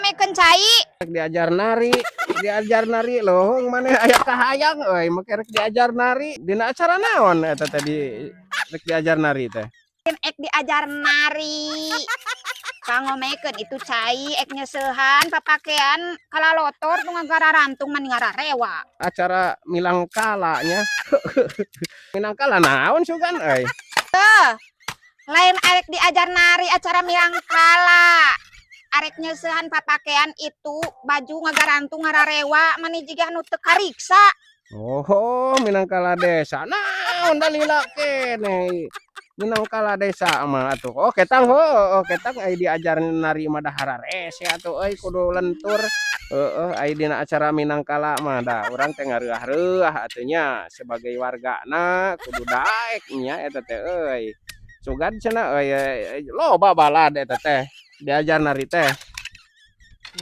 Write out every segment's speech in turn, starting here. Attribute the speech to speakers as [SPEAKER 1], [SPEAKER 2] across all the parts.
[SPEAKER 1] pangomekeun cai.
[SPEAKER 2] Rek diajar nari, diajar nari loh, maneh aya kahayang euy, make rek diajar nari. Dina acara naon eta teh di rek diajar nari teh?
[SPEAKER 1] Ek diajar nari. Pangomekeun itu cai, ek nyeusehan papakean kalalotor nu ngagararantung mani ngararewa.
[SPEAKER 2] Acara milangkala nya. Milangkala naon sugan euy?
[SPEAKER 1] Lain arek diajar nari acara milangkala. Arek nyeusehan papakean itu baju ngagarantung ngararewa mani jiga nu teu kariksa.
[SPEAKER 2] Oh, minangkala desa. Naon dalila keneh? Minangkala desa mah atuh. Oh, ketang heuh, oh, ketang ai diajar nari mah da hararese atuh euy, kudu lentur. Heeh, ai dina acara minangkala mah da urang teh ngareuah-reuah atuh nya sebagai wargana kudu daek nya eta teh euy. Sugan cenah euy, loba balad eta teh diajar nari teh.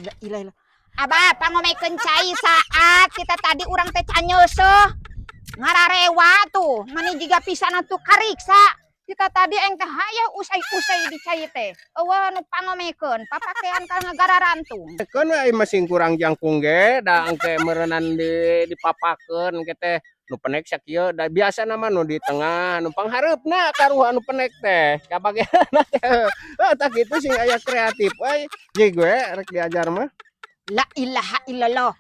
[SPEAKER 1] La ilaha illallah. Abah, pangomekeun cai saat kita tadi urang teh can nyeuseuh. Ngararewa tuh, mani jiga pisan atuh kariksa. Kita tadi aing teh hayang usai-usai di cai teh. Euweuh nu pangomekeun, papakean ka ngagararantung.
[SPEAKER 2] Keun we ai masing kurang jangkung ge da engke meureunan di dipapakeun engke teh nu penek sakieu da biasana mah nu di tengah nu panghareupna karuh anu penek teh kabagianna teh. Heuh, tah kitu sing aya kreatif euy. Jig we rek diajar mah.
[SPEAKER 1] La ilaha illallah.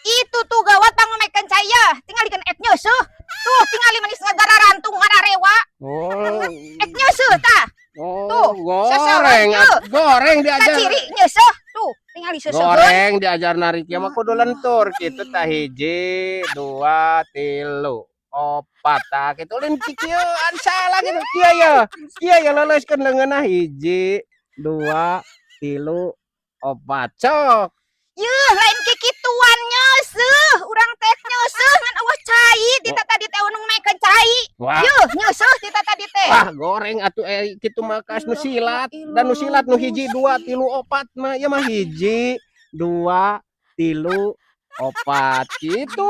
[SPEAKER 1] Itu tuh gawat pangomekeun cai ya. Tingalikeun ek nyeuseuh. Tuh tingali manis ngagararantung ngararewa.
[SPEAKER 2] Oh.
[SPEAKER 1] Ek nyeuseuh tah.
[SPEAKER 2] Oh,
[SPEAKER 1] Tuh,
[SPEAKER 2] goreng,
[SPEAKER 1] seseorang ieu.
[SPEAKER 2] Goreng diajar.
[SPEAKER 1] Kaciri nyeuseuh. Tuh, tingali seuseuheun.
[SPEAKER 2] Goreng diajar nari kieu mah kudu lentur kitu tah, hiji, dua, tilu, opat, tah kitu, lain kikieuan, salah gitu. Kieu ye. Kieu ye, leuleuskeun leungeunna, hiji, dua, tilu, opat. Sok.
[SPEAKER 1] Yeuh, lain kikituan nyeuseuh. Urang teh nyeuseuh ngan euweuh cai. Tita tadi teh nu ngomekeun cai.
[SPEAKER 2] Wah.
[SPEAKER 1] Yeuh, nyeuseuh tita tadi teh.
[SPEAKER 2] Wah, goreng atuh eh kitu mah kaos nu silat. Dan nu silat nu hiji, dua, tilu, opat mah, ieu mah hiji, dua, tilu, opat gitu.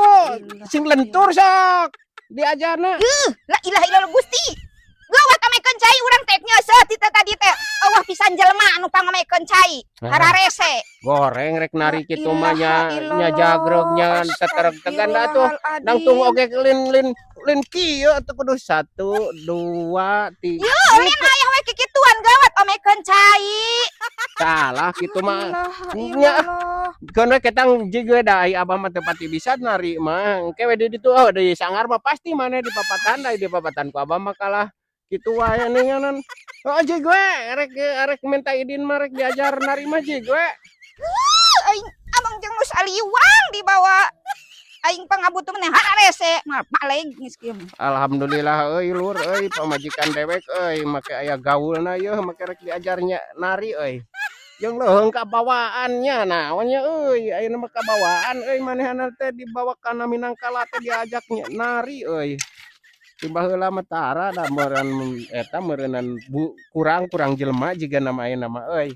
[SPEAKER 2] Sing lentur sok diajarna.
[SPEAKER 1] Yeuh, la ilaha illallah Gusti. Gawat omekeun cai, urang teh nyeuseuh tita tadi teh. Euweuh pisan jelema anu pangomekeun cai. Hararese.
[SPEAKER 2] Goreng rek nari kitu mah nya nya jagreg nya tetereg-tegan da atuh. Nangtung oge lin lin lin kieu atuh, kudu satu, dua, tiga.
[SPEAKER 1] Yeuh, lin aya we kikituan, gawat omekeun cai.
[SPEAKER 2] Salah kitu mah. Nya. Keun we ketang jig we da ai abah mah teu pati bisa nari mah. Engke we di ditu, oh, di sanggar mah pasti maneh di papatan, da di papatan ku abah mah kalah kitu wae ninganan. Oh, jig we rek rek minta idin mah, rek diajar nari mah jig we.
[SPEAKER 1] Aing abang jeung nu saliwang dibawa aing pangabutuh maneh hararese maleg geus kieu mah.
[SPEAKER 2] Alhamdulillah euy, lur euy, pamajikan dewek euy make aya gaulna yeuh, make rek diajarnya nari euy. Jeung leuheung kabawaannya naon nya euy, ayeuna mah kabawaan euy, manehna teh dibawa kana minangkala teh diajaknya nari euy. Ti baheula mah tara da meureun eta meureunnan kurang kurang jelema jigana mah ayeuna mah euy.